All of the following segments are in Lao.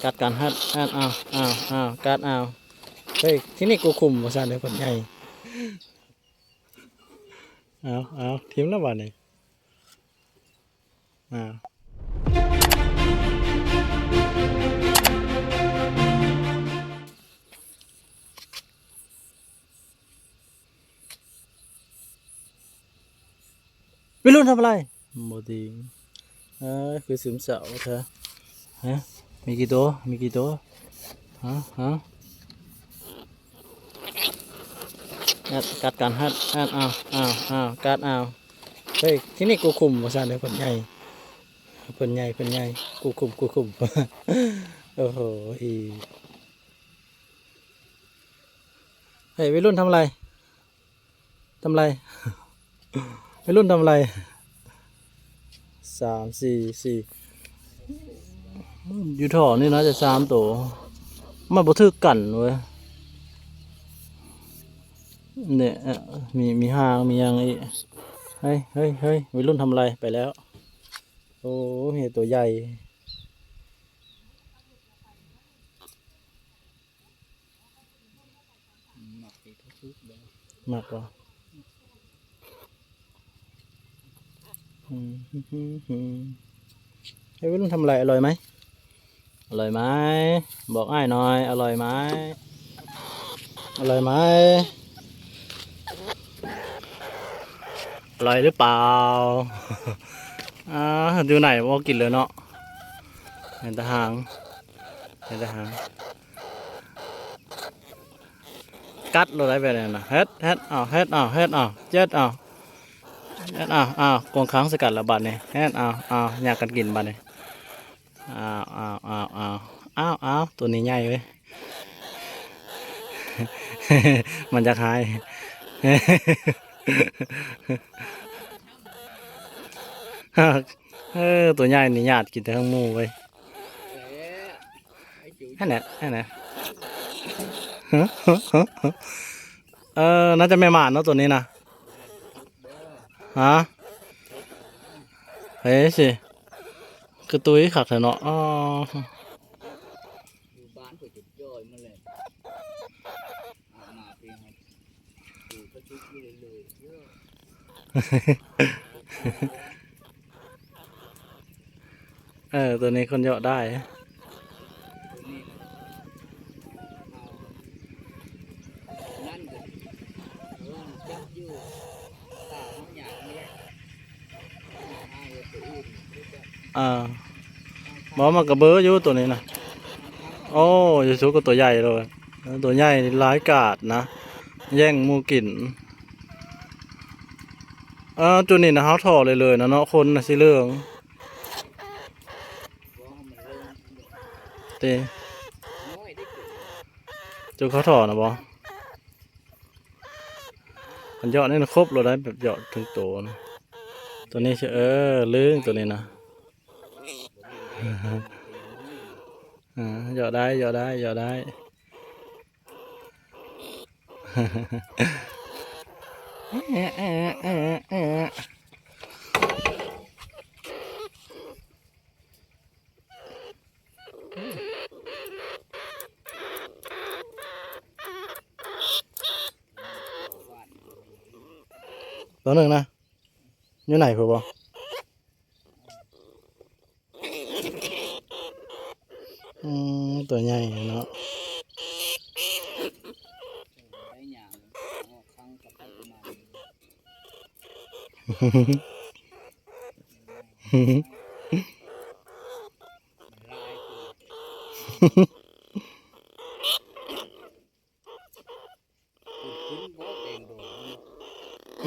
ກັດກັນ ແຮດ ແຮດ ເອົາ ເອົາ ເອົາ ກັດ ເອົາ ເຮີ້ຍ ທີ່ນີ້ກູຄຸມວ່າຊັ້ນເດ້ ເພິ່ນໃຫຍ່ ເອົາ ເອົາ ຖິ້ມແລ້ວບາດນີ້ ເອົາ. ໄວລຸ້ນທຳອະໄລ? ບໍ່ຕິງ ເອີ ຄືຊຶມເສົ້າແທ້ ຮະ ມີກີ່ໂຕ ມີກີ່ໂຕ ຮະ ຮະ ກັດກັນ ແຮດ ແຮດ ເອົາ ເອົາ ເອົາ ກັດ ເອົາ ເຮີ້ຍ ທີ່ນີ້ກູຄຸມວ່າຊັ້ນເດ້ ເພິ່ນໃຫຍ່ ເພິ່ນໃຫຍ່ ເພິ່ນໃຫຍ່ ກູຄຸມ ກູຄຸມ ໂອ້ໂຫ ອີ ເຮີ້ຍ ໄວລຸ້ນທຳອະໄລ? ທຳອະໄລ? ໄວລຸ້ນທຳອະໄລ? ສາມ ສີ່ ສີ່ ຢູ່ທໍ່ນີ້ໜ້າຈະສາມໂຕ ມັນບໍ່ຖືກກັນເວີຍ ເນຍ ມີ ມີຫາງ ມີຫຍັງອີກ ເຮີ້ຍ ເຮີ້ຍ ເຮີ້ຍ ໄວລຸ້ນທຳອະໄລ? ໄປແລ້ວ ໂອ້ ເຫັນໂຕໃຫຍ່. ມັກບໍ່? ອືມ ເຮີ້ຍ ໄວລຸ້ນທຳອະໄລ? ອະລ່ອຍໄໝ? ອະລ່ອຍໄໝ? ບອກອ້າຍໜ່ອຍ ອະລ່ອຍໄໝ? ອະລ່ອຍໄໝ? ອະລ່ອຍຫຼືເປົ່າ? ອາ ຢູ່ໃນບໍ່ກິນເລີຍເນາະ ເຫັນແຕ່ຫາງ ເຫັນແຕ່ຫາງ. ກັດໂລດໄດ໋ແບບນັ້ນນະ ແຮດ ແຮດ ເອົາ ແຮດ ເອົາ ແຮດ ເອົາ ແຮດ ເອົາ ເຮັດ ເອົາ ເອົາ ກວງຄາງໃສ່ກັນລະບາດນີ້ ແຮດ ເອົາ ເອົາ ຍາກກັນກິນບາດນີ້ ເອົາ ເອົາ ເອົາ ເອົາ ເອົາ ໂຕນີ້ໃຫຍ່ເວີຍ ມັນຢາກຫາຍ ເອີ ໂຕໃຫຍ່ນີ້ຍາດກິນແຕ່ເທິງໝູ່ເວີຍ. ຫັ້ນແຫຼະ ຫັ້ນແຫຼະ ເອີ ໜ້າຈະແມ່ໝານເນາະໂຕນີ້ນະ ຮະ ເອີ ຊິ ຄືຕຸ້ຍຄັກແທ້ເນາະ ອໍ ຢູ່ບ້ານເພິ່ນຈະຈ່ອຍມາແລ້ວ ອາບນ້ຳເປັນ ເອີ ໂຕນີ້ຄົນເຍາະໄດ້ ເອີ ບໍ່ ມັນກະເບີຢູ່ໂຕນີ້ນະ ໂອ້ ຢູ່ສູງກວ່າໂຕໃຫຍ່ໂລດ ໂຕໃຫຍ່ຫຼາຍກາດນະ ແຍ່ງໝູ່ກິນ ເອີ ຈຸດນີ້ນະ ເຮົາທໍ່ເລີຍໆນະເນາະ ຄົນນະຊິເລີງ ຕິ ຈຸດເຂົາທໍ່ນະບໍ່ ຄັນເຍາະນີ້ນະຄົບໂລດໄດ໋ ແບບເຍາະເຖິງໂຕນະ ໂຕນີ້ຊິ ເອີ ເລີງໂຕນີ້ນະ ເຍາະໄດ້ ເຍາະໄດ້ ເຍາະໄດ້. ໂຕໜຶ່ງນະ ຢູ່ໃນພຸ້ນບໍ່? ອືມ ຕົວໃຫຍ່ເນາະ.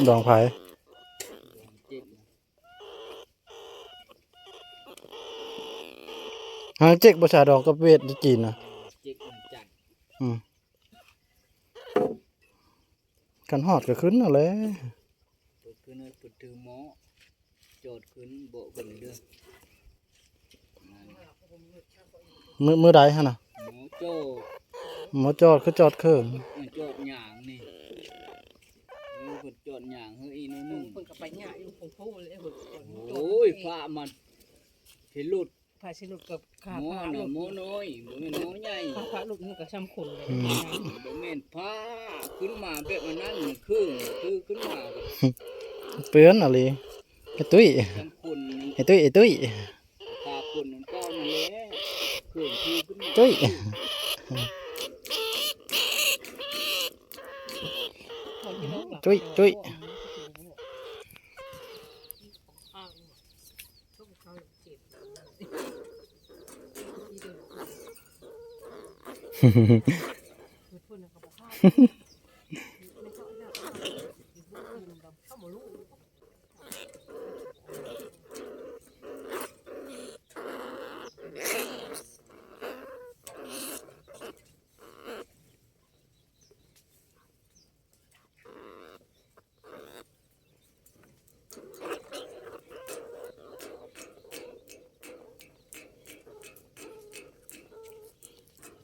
ດອງໃຜ? ຫາເຈັກບໍ່ສາດອງກັບເວດຈີນນະ. ອືມ ຄັນຮອດກໍຂຶ້ນຫັ້ນແຫຼະ. ເພິ່ນຂຶ້ນ ເພິ່ນຖືໝໍ້ ຈອດຂຶ້ນເບາະເພິ່ນເດີ. ມື້ ມື້ໃດຫັ້ນນະ? ໝໍ້ຈອດ ໝໍ້ຈອດ ຄືຈອດເຄິ່ງ? ເອີ ຈອດຫຍັງນີ້? ເອີ ເພິ່ນຈອດຫຍັງເຮີ້ຍ ອີກໜ້ອຍໜຶ່ງ ເພິ່ນກໍໄປຫຍ້າຢູ່ຄົງໂພເລີຍ. ໂອ້ຍ ຟ້າມັນພິລຸດ. ພະຊິຫຼຸດກັບຂາພະຫຼຸດ ໝໍນ້ອຍ ບໍ່ແມ່ນໝໍໃຫຍ່ ຂາພະຫຼຸດນີ້ກໍສ່ຳຄົນເລີຍ ອືມ ບໍ່ແມ່ນພະ ຂຶ້ນມາແບບອັນນັ້ນ ຄື ຄືຂຶ້ນມາ ເປື້ອນອີ່ຫຼີ ໄອ້ຕຸ້ຍ ສ່ຳຄົນ ໄອ້ຕຸ້ຍ ໄອ້ຕຸ້ຍ ຂາຄົນນັ້ນເກົ່ານັ້ນແຫຼະ ຄືຂຶ້ນມາ ຕຸ້ຍ ຕຸ້ຍ ຕຸ້ຍ.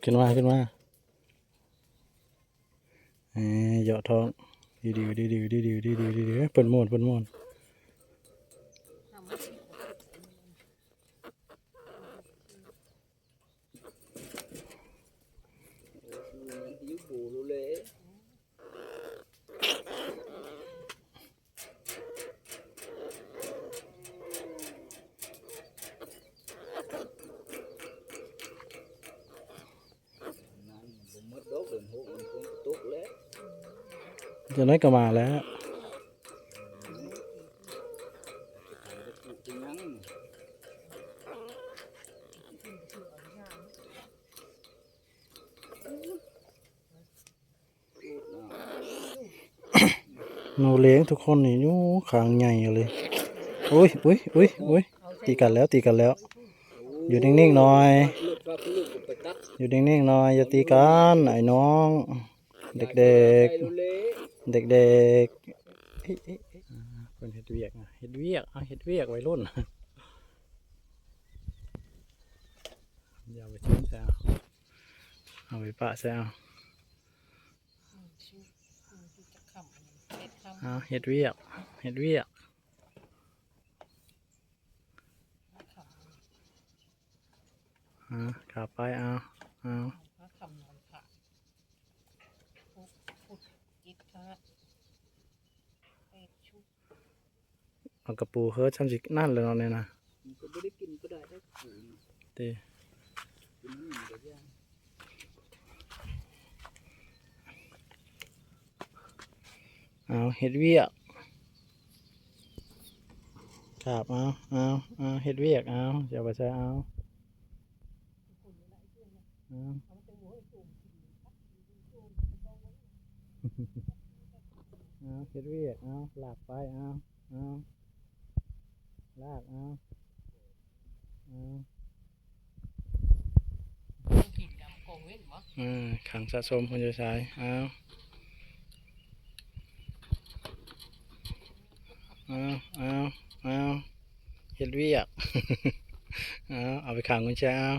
ຂຶ້ນມາ ຂຶ້ນມາ ເອີ ເຍາະທ້ອງ ດີໆ ດີໆ ດີໆ ດີໆ ເພິ່ນມ່ວນ ເພິ່ນມ່ວນ. ຈັກໜ້ອຍກໍມາແລ້ວ. ໜູເລ້ງທຸກຄົນນີ້ ໂອ້ ຄາງໃຫຍ່ເລີຍ. ໂອ້ຍ ໂອ້ຍ ໂອ້ຍ ໂອ້ຍ ຕີກັນແລ້ວ ຕີກັນແລ້ວ. ຢູ່ນິ່ງໆໜ້ອຍ ຢູ່ນິ່ງໆໜ້ອຍ ຢ່າຕີກັນ ອ້າຍນ້ອງ. ເດັກໆ ເດັກໆ ເອີຍ ເອີຍ ເອີຍ ອ່າ ເພິ່ນເຮັດວຽກນະ ເຮັດວຽກ ເອົາ ເຮັດວຽກໄວລຸ້ນ ຢ່າໄປຖິ້ມໃສ່ເອົາ ເອົາໄປປະໃສ່ເອົາ ເອົາ ເຮັດວຽກ ເຮັດວຽກ. ອ່າ ຂາບໄປ ເອົາ ເອົາ ມາຄຳນອນພະ ພຸດ ພຸດ ເກັບທາດ ແປດຊຸດ ເອົາກະປູເຮີດ ຊ່ຳຊິນັ້ນແຫຼະເນາະ ນີ້ນະ ມັນກໍບໍ່ໄດ້ກິນກໍໄດ້ເດ້ ກະປູນີ້ ຕິ ກິນມັນກໍຢ່າງ. ເອົາ ເຮັດວຽກ ຂາບ ເອົາ ເອົາ ເອົາ ເຮັດວຽກ ເອົາ ຊິເອົາໄປໃສ ເອົາ ເອົາ ເອົາ ເຮັດວຽກ ເອົາ ລາກໄປ ເອົາ ເອົາ ລາກ ເອົາ ເອົາ. ເອີ ຂັງສະສົມຄົນຢູ່ຊາຍ ເອົາ ເອົາ ເອົາ ເອົາ ເຮັດວຽກ ເອົາ ເອົາໄປຂັງກຸນແຈ ເອົາ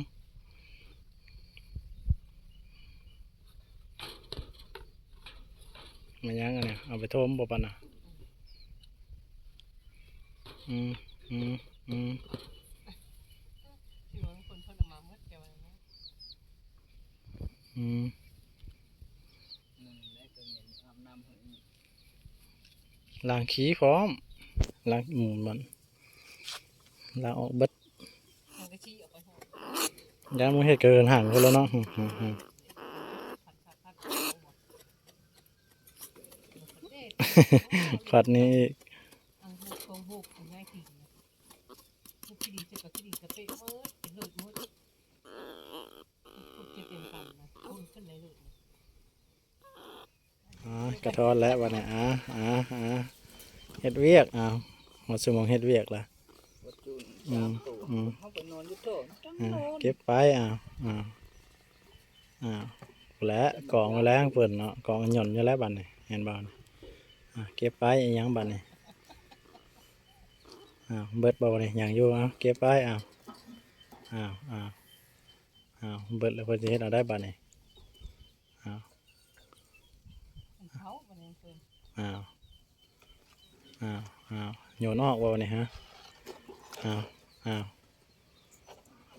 ແມ່ນຫຍັງອັນນີ້ ເອົາໄປຖົມບໍ່ປານນະ? ອືມ ອືມ ອືມ ອືມ ລ້າງຂີ້ພ້ອມ ລ້າງ ອືມ ມັນ ລ້າງອອກເບິດ ຢ້ານມຶງເຮັດກະເຮືອນຮັງພຸ້ນແລ້ວເນາະ ອືມ ອືມ ອືມ. ຂອດນີ້ອີກ ອ່າ ກະທ້ອນແລ້ວບັດນີ້ ອ່າ ອ່າ ອ່າ ເຮັດວຽກ ອ້າວ ຮອດຊົ່ວໂມງເຮັດວຽກລະ ອືມ ອືມ ອ່າ ເກັບໄປ ອ້າວ ອ້າວ ອ້າວ ພຸ້ນແຫຼະ ກອງໄວ້ແລ້ວເພິ່ນເນາະ ກອງຫຍ່ອນຢູ່ແລ້ວບັດນີ້ ເຫັນບໍ່ ອ່າ ເກັບໄປ ອີຫຍັງບັດນີ້ ອ້າວ ເບິດບໍ່ບັດນີ້ ຍັງຢູ່ ເອົາ ເກັບໄປ ອ້າວ ອ້າວ ອ້າວ ອ້າວ ເບິດແລ້ວ ເພິ່ນຊິເຮັດແນວໃດບັດນີ້ ອ້າວ ມັນເຜົາບັດນີ້ເພິ່ນ ອ້າວ ອ້າວ ອ້າວ ໂຍນອອກບໍ່ບັດນີ້ ຮະ ອ້າວ ອ້າວ.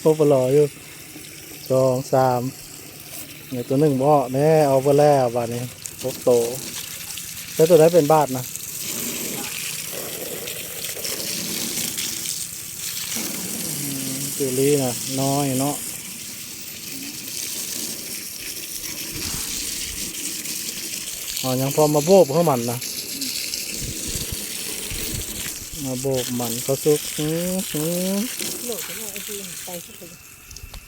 ໂອ້ ປະຫຼໍຢູ່ ສອງ ສາມ ນີ້ຕົວໜຶ່ງບໍ່ອອກແນ່ ອອກເບິດແລ້ວບາດນີ້ ຫົກໂຕ. ແຕ່ຕົວໃດເປັນບາດນະ? ອືມ ເຈລລີນະ ນ້ອຍເນາະ. ເອົາຫຍັງ ພໍມາໂບບໃຫ້ມັນນະ ມາໂບບມັນເຂົ້າສຸກ. ອືມ ກິໂລ ເອົາໄປ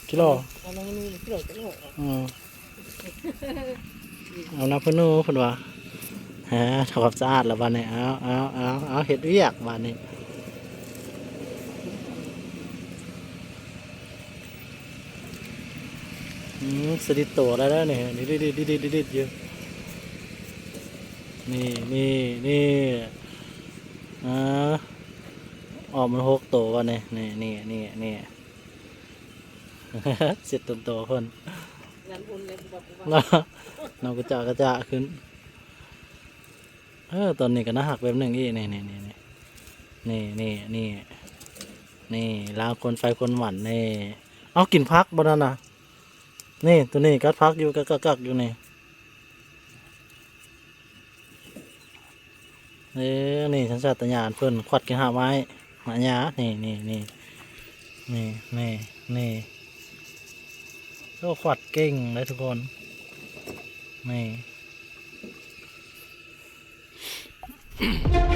ກິໂລ ເອົານ້ອງນີ້ ກິໂລ ກິໂລ ອືມ ເອົານຳເພິ່ນໜູ ເພິ່ນວ່າ ຫາ ທຳຄວາມສະອາດແລ້ວບາດນີ້ ເອົາ ເອົາ ເອົາ ເຮັດວຽກບາດນີ້. ອືມ ສະດິດໂຕແລ້ວເດີນີ້ ດິດໆໆໆໆຢູ່ ນີ້ ນີ້ ນີ້ ອ່າ ອອກມາຫົກໂຕບາດນີ້ ນີ້ ນີ້ ນີ້ ນີ້ ເຊັດຕົນໂຕເພິ່ນ ງານບຸນເລີຍ ບໍ່ບອກວ່າ ນອກກະຈາກກະຈາຂຶ້ນ. ເອີ ຕອນນີ້ກໍໜ້າຮັກແບບໜຶ່ງອີກ ນີ້ ນີ້ ນີ້ ນີ້ ນີ້ ລ້າງຄົນໄຟຄົນຫວັນ ນີ້. ເອົາ ກິນຜັກບໍ່ນັ້ນນະ? ນີ້ ໂຕນີ້ກັດຜັກຢູ່ ກັກໆໆຢູ່ນີ້. ເອີ ນີ້ສັນຊາດຕະຍານເພິ່ນ ຂວັດກິນຮາກໄມ້ ໝາກຫຍ້າ ນີ້ ນີ້ ນີ້ ໂອ້ ຂວັດເກັ່ງເດ້ທຸກຄົນ ນີ້.